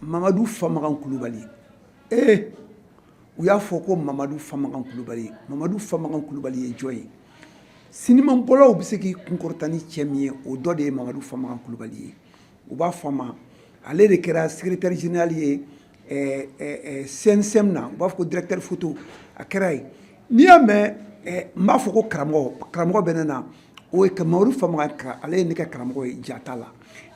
Mamadu Famakan Kulubali. Ee, u y'a fɔ ko Mamadu Famakan Kulubali. Mamadu Famakan Kulubali ye jɔn ye? Sinimabɔlaw bɛ se k'i kunkɔrɔta ni cɛ min ye, o dɔ de ye Mamadu Famakan Kulubali ye. U b'a fɔ a ma, ale de kɛra secrétaire général ye CNSM na, u b'a fɔ ko directeur photo, a kɛra yen. N'i y'a mɛn n b'a fɔ ko karamɔgɔ, karamɔgɔ bɛ ne na, o ye Mamadu Famakan, ale ye ne ka karamɔgɔ ye jata la.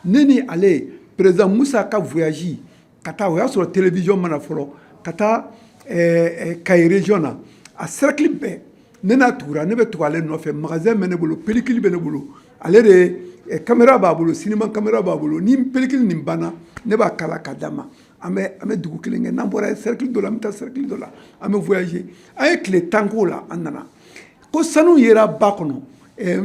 Ne ni ale, président Musa ka voyage ka taa, o y'a sɔrɔ télévision mana fɔlɔ, ka taa Kayi région na, a cercle bɛɛ ne n'a tugura, ne bɛ tugu ale nɔfɛ. Magasin bɛ ne bolo, pellicule bɛ ne bolo, ale de caméra b'a bolo, cinéma caméra b'a bolo. Ni pellicule nin banna, ne b'a kala ka d'a ma. An bɛ dugu kelen kɛ, n'an bɔra cercle dɔ la, an bɛ taa cercle dɔ la, an bɛ voyager. An ye tile 10 k'o la, an nana ko sanu yera ba kɔnɔ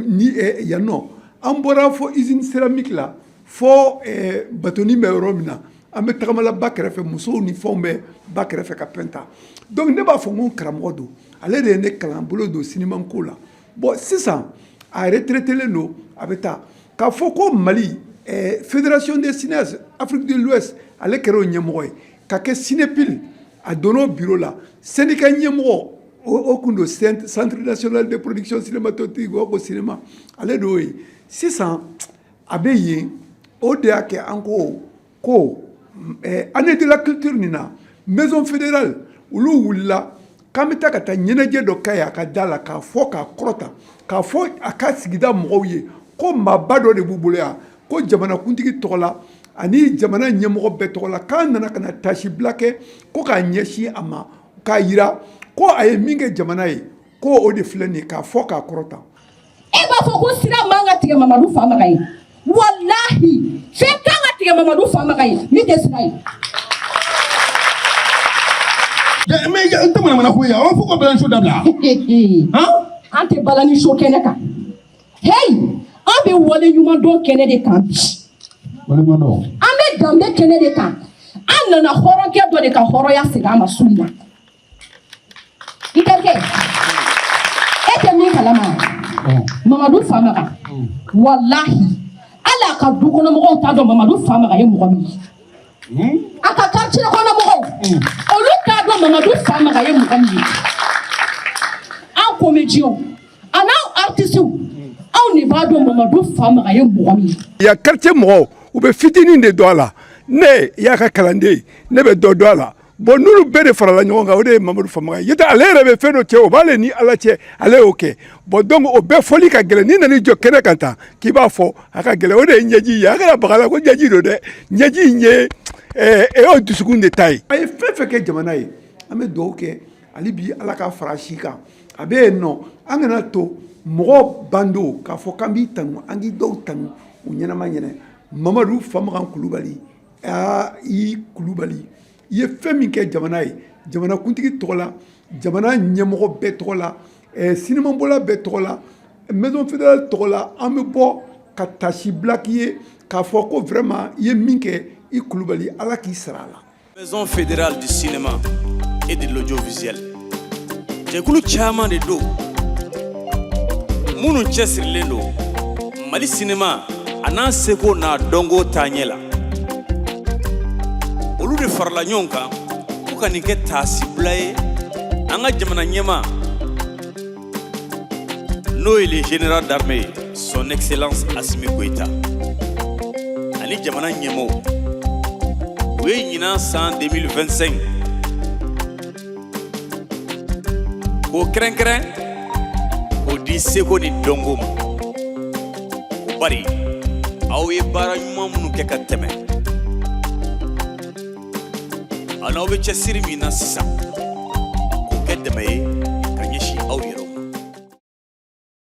ni yan nɔ. An bɔra fɔ usine céramique la, fɔ batoni bɛ yɔrɔ min na, an bɛ tagamala ba kɛrɛfɛ, musow ni fɛnw bɛ ba kɛrɛfɛ ka pɛn ta. Donc ne b'a fɔ n ko karamɔgɔ don, ale de ye ne kalan bolo don cinéma ko la. Bon, sisan a retraité don, a bɛ taa k'a fɔ ko Mali fédération des cinéastes Afrique de l'Ouest, ale kɛra o ɲɛmɔgɔ ye, ka kɛ Cinépile, a donna o bureau la, syndicat ɲɛmɔgɔ o kun don, Centre national de production cinématographique, o ko cinéma, ale de y'o ye. Sisan a bɛ yen, o de y'a kɛ an ko année de la culture nin na, maison fédérale olu wulila k'an bɛ taa ka taa ɲɛnajɛ dɔ k'a ye a ka da la, k'a fɔ k'a kɔrɔta, k'a fɔ a ka sigida mɔgɔw ye ko maaba dɔ de b'u bolo yan, ko jamanakuntigi tɔgɔ la ani jamana ɲɛmɔgɔ bɛɛ tɔgɔ la, k'an nana ka na tasibila kɛ ko k'a ɲɛsin a ma, k'a yira ko a ye min kɛ jamana ye, ko o de filɛ nin ye, k'a fɔ k'a kɔrɔta. E b'a fɔ ko sira man ka tigɛ Mamadu Famakan ye. Walahi, fɛn kan ka tigɛ Mamadu Famakan ye min tɛ sira ye. Mais n tɛ manamana ko ye, aw fo ka balani so dabila. An tɛ balani so kɛnɛ kan. Heyi, an bɛ wale ɲuman dɔn kɛnɛ de kan bi. An bɛ danbe kɛnɛ de kan. An nana hɔrɔnkɛ dɔ de ka hɔrɔnya segin an ma su in na. I terikɛ, e tɛ min kalama, Mamadu Famakan, walahi, hali a ka dukɔnɔmɔgɔw t'a dɔn Mamadu Famakan ye mɔgɔ min ye. A ka quartier kɔnɔmɔgɔw, olu t'a dɔn Mamadu Famakan ye mɔgɔ min ye. An comédiens a n'anw artistes, anw de b'a dɔn Mamadu Famakan ye mɔgɔ min ye. Yan quartier mɔgɔw, u bɛ fitinin de dɔn a la. Ne y'a ka kalanden ye, ne bɛ dɔ dɔn a la. Bon, n'olu bɛɛ de farala ɲɔgɔn kan, o de ye Mamadu Famakan ye. Ale yɛrɛ bɛ fɛn dɔ cɛ, o b'ale ni Ala cɛ, ale y'o kɛ. Bon, donc o bɛɛ fɔli ka gɛlɛn. N'i nana i jɔ kɛnɛ kan tan k'i b'a fɔ, a ka gɛlɛn. O de ye ɲɛji ye. A kana baga la ko ɲɛji don dɛ, ɲɛji in ye e y'o dusukun de ta ye. A ye fɛn fɛn kɛ jamana ye, an bɛ dugawu kɛ hali bi, Ala ka fara si kan. A bɛ yen nɔ, an kana to mɔgɔ bando k'a fɔ k'an b'i tanu, an k'i dɔw tanu u ɲɛnama ɲɛnɛ. Mamadu Famakan Kulubali, aa, i Kulubali, i ye fɛn min kɛ jamana ye, jamanakuntigi tɔgɔ la, jamana ɲɛmɔgɔ bɛɛ tɔgɔ la, sinimabɔla bɛɛ tɔgɔ la, maison fédérale tɔgɔ la, an bɛ bɔ ka tasibila k'i ye, k'a fɔ ko vraiment i ye min kɛ, i Kulubali, Ala k'i sara a la. Maison fédérale du cinéma et de l'audiovisuel, jɛkulu caman de don minnu cɛsirilen don Mali cinéma a n'a seko n'a dɔnko taaɲɛ la. Olu de farala ɲɔgɔn kan ko ka nin kɛ taasibila ye an ka jamana ɲɛma, n'o ye le général d'armée, Son Excellence Assimi Goïta, ani jamana ɲɛmɔgɔw. U ye ɲinan san 2025 k'o kɛrɛnkɛrɛn k'o di seko ni dɔnko ma, o bari aw ye baara ɲuman minnu kɛ ka tɛmɛ, aw n'aw bɛ cɛsiri min na sisan, k'o kɛ dɛmɛ ye ka ɲɛsin aw yɛrɛw.